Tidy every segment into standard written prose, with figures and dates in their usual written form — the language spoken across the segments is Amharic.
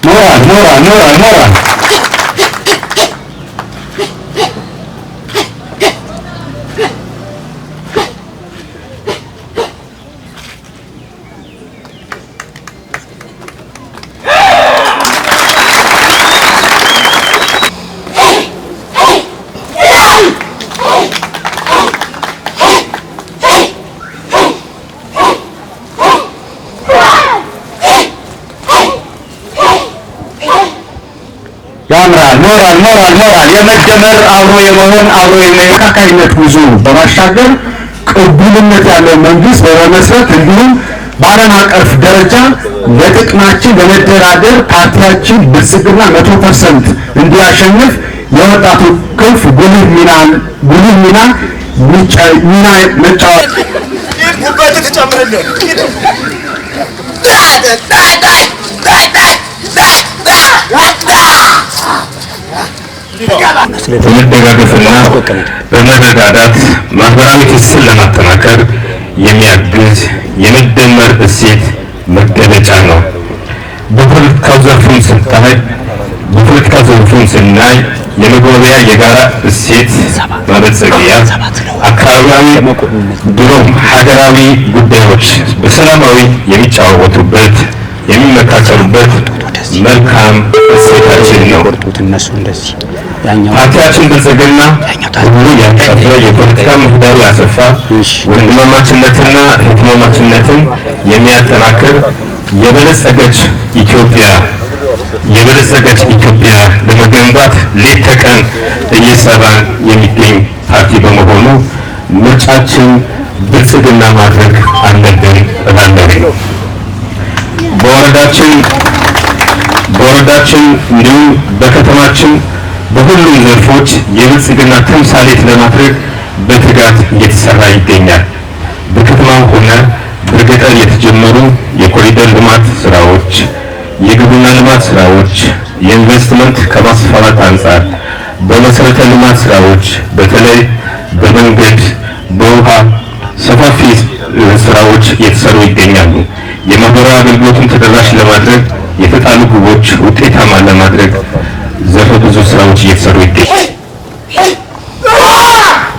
ሞራል ሞራል ሞራል ሞራል። ያምራል። ሞራል ሞራል ሞራል። የመደመር፣ አብሮ የመሆን፣ አብሮ የመካካይነት ጉዞ በማሻገር ቅቡልነት ያለው መንግስት በመመስረት እንዲሁም በዓለም አቀፍ ደረጃ ለጥቅማችን ለመደራደር ፓርቲያችን ብልጽግና 100% እንዲያሸንፍ የወጣቱ ክንፍ ጉልህ ሚና መጫወት በመደጋገፍና በመረዳዳት ማህበራዊ ትስስር ለማጠናከር የሚያግዝ የመደመር እሴት መገለጫ ነው። በፖለቲካው ዘርፉም ስናይ የመግባቢያ፣ የጋራ እሴት ማበልጸጊያ፣ አካባቢያዊ ብሎም ሀገራዊ ጉዳዮች በሰላማዊ የሚጫወቱበት፣ የሚመካከሩበት መልካም እሴታችን ነው። ፓርቲያችን ብልጽግና ሁሉ ያቀፈ፣ የፖለቲካ ምህዳሩ ያሰፋ፣ ወንድማማችነትና እህትማማችነትን የሚያጠናክር የበለጸገች ኢትዮጵያ ለመገንባት ሌት ተቀን እየሰራ የሚገኝ ፓርቲ በመሆኑ ምርጫችን ብልጽግና ማድረግ አለብን እላለሁ። በወረዳችን እንዲሁም በከተማችን በሁሉም ዘርፎች የብልጽግና ተምሳሌት ለማድረግ በትጋት እየተሰራ ይገኛል። በከተማም ሆነ በገጠር የተጀመሩ የኮሪደር ልማት ስራዎች፣ የግብርና ልማት ስራዎች፣ የኢንቨስትመንት ከማስፋፋት አንጻር በመሰረተ ልማት ስራዎች በተለይ በመንገድ፣ በውሃ ሰፋፊ ስራዎች እየተሰሩ ይገኛሉ። የማህበራዊ አገልግሎትን ተደራሽ ለማድረግ የተጣሉ ግቦች ውጤታማ ለማድረግ ዘርፈ ብዙ ስራዎች እየተሰሩ ይገኛሉ።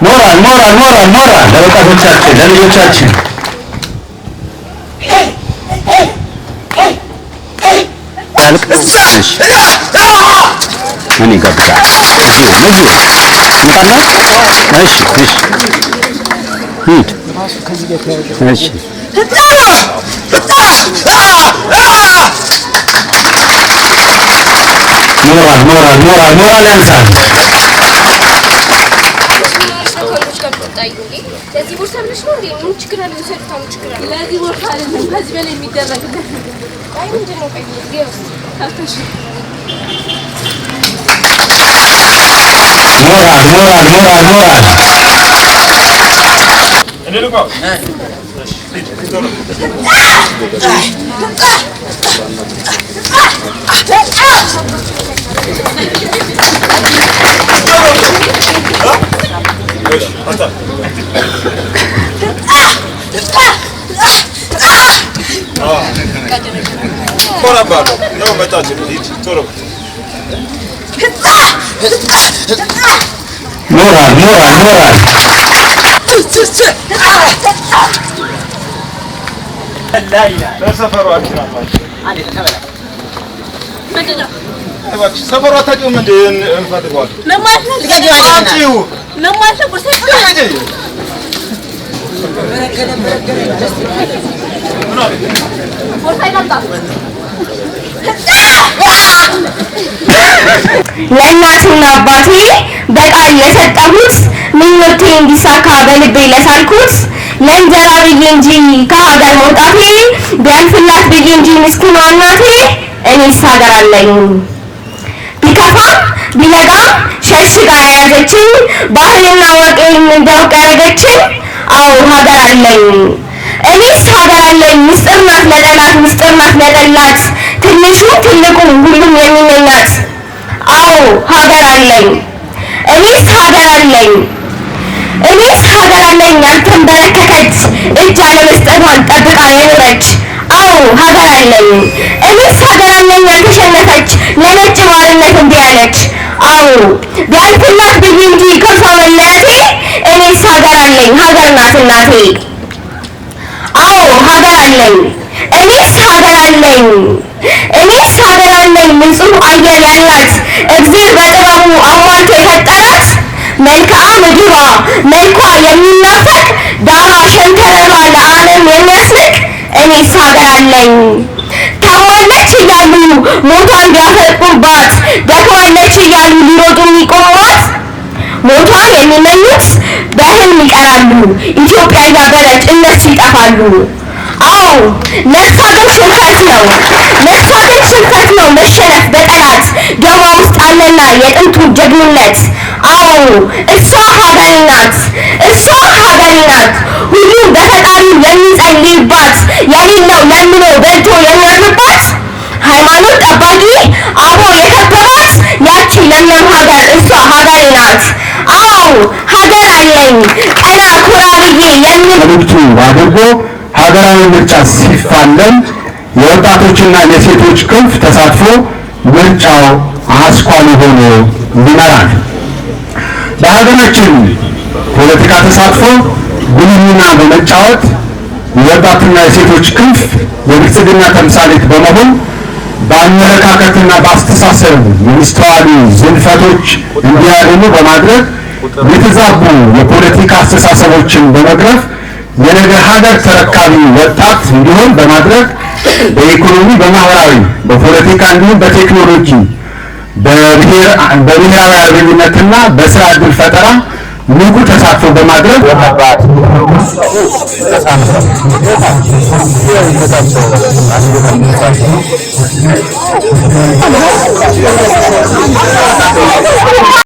ሞራል ሞራል ሞራል ሞራል ለወጣቶቻችን፣ ለልጆቻችን። እሺ፣ ምን ይጋብዛል? እዚሁ እዚሁ እንጣላ። እሺ እሺ፣ ሂድ። እሺ። ሞራል ሞራል ሞራል ሞራል ያንሳል። ከወንዶች ጋር ብትጣዩ እንዴ? ለዚህ ቦርሳ ብለሽ ነው እንዴ? ምን ችግር አለ? ውሰዱት። አሁን ችግር አለ? ለዚህ ቦርሳ አይደለም፣ ከዚህ በላይ የሚደረግበት ነገር። ቆይ፣ ምንድን ነው? ቆይ ግባ እስኪ። ከፍተሽ ሞራል ሞራል ሞራል ሞራል። ሞራል ሞራል ሞራል። ለሰፈሩ ምንድን ነው? ሰፈሩ አታውቂውም እንዴ? እንፈልገዋለን። ምን ማለት ነው? አምጪው። ምን ማለት ነው? ቦርሳ ይጥላል። ቦርሳ ይጣምጣ። ለእናትና አባቴ በቃል ለሰጠሁት፣ ምኞቴ እንዲሳካ በልቤ ለሳልኩት፣ ለእንጀራ ብዬ እንጂ ከሀገር መውጣቴ፣ ቢያልፍላት ብዬ እንጂ ምስኪኗ እናቴ፣ እኔስ ሀገር አለኝ። ቢከፋም ቢነጋም ሸሽጋ የያዘችኝ፣ ባህልና ወጌን እንዳውቅ ያደረገችኝ፣ አዎ ሀገር አለኝ። እኔስ ሀገር አለኝ። ምስጢር ናት ለጠላት፣ ምስጢር ናት ለጠላት፣ ትንሹ ትልቁ ሁሉም የሚመኛት። አዎ ሀገር አለኝ። እኔስ ሀገር አለኝ። እኔስ ሀገር አለኝ፣ ያልተንበረከከች፣ እጅ አለመስጠቷን ጠብቃ የኖረች። አዎ ሀገር አለኝ። እኔስ ሀገር አለኝ፣ ያልተሸነፈች፣ ለነጭ ባርነት እምቢ ያለች። አዎ ቢያልፍላት ብዬ እንጂ ከእርሷ መለየቴ፣ እኔስ ሀገር አለኝ፣ ሀገር ናት እናቴ። አዎ ሀገር አለኝ። እኔስ ሀገር አለኝ። እኔስ ሀገር አለኝ፣ ንጹህ አየር ያላት፣ እግዜር በጥበቡ አሟልቶ የፈጠራት፣ መልክዓ ምድሯ መልኳ የሚናፈቅ፣ ዳራ ሸንተረሯ ለዓለም የሚያስንቅ። እኔስ ሀገር አለኝ። ታማለች እያሉ ሞቷን ቢያፈጡባት፣ ደክማለች እያሉ ሊሮጡ የሚቆሟት፣ ሞቷን የሚመኙት በህልም ይቀራሉ። ኢትዮጵያ እያበረች እነሱ ይጠፋሉ። አዎ ለእሷ ግን ሽንፈት ነው፣ ለእሷ ግን ሽንፈት ነው መሸነፍ በጠላት፣ ደሟ ውስጥ አለና የጥንቱ ጀግንነት። አዎ እሷ ሀገሬ ናት፣ እሷ ሀገሬ ናት። ሁሉም በፈጣሪው የሚጸልይባት፣ የሌለው ለምኖ በልቶ የሚያድርባት፣ ሃይማኖት ጠባቂ አበው የከበባት ያቺ ለምለም ሀገር እሷ ሀገሬ ናት። አዎ ሀገር አለኝ፣ ቀና ኩራ ብዬ የምል መልእክቱ አድርጎ ሀገራዊ ምርጫ ሲፋለም የወጣቶችና የሴቶች ክንፍ ተሳትፎ ምርጫው አስኳል ሆኖ ይመራል። በሀገራችን ፖለቲካ ተሳትፎ ጉልህ ሚና በመጫወት የወጣትና የሴቶች ክንፍ የብልጽግና ተምሳሌት በመሆን በአመለካከትና በአስተሳሰብ የሚስተዋሉ ዝንፈቶች እንዲያርሙ በማድረግ፣ የተዛቡ የፖለቲካ አስተሳሰቦችን በመቅረፍ፣ የነገ ሀገር ተረካቢ ወጣት እንዲሆን በማድረግ፣ በኢኮኖሚ፣ በማህበራዊ፣ በፖለቲካ እንዲሁም በቴክኖሎጂ፣ በብሔራዊ አርበኝነትና በስራ ዕድል ፈጠራ ንቁ ተሳትፎ በማድረግ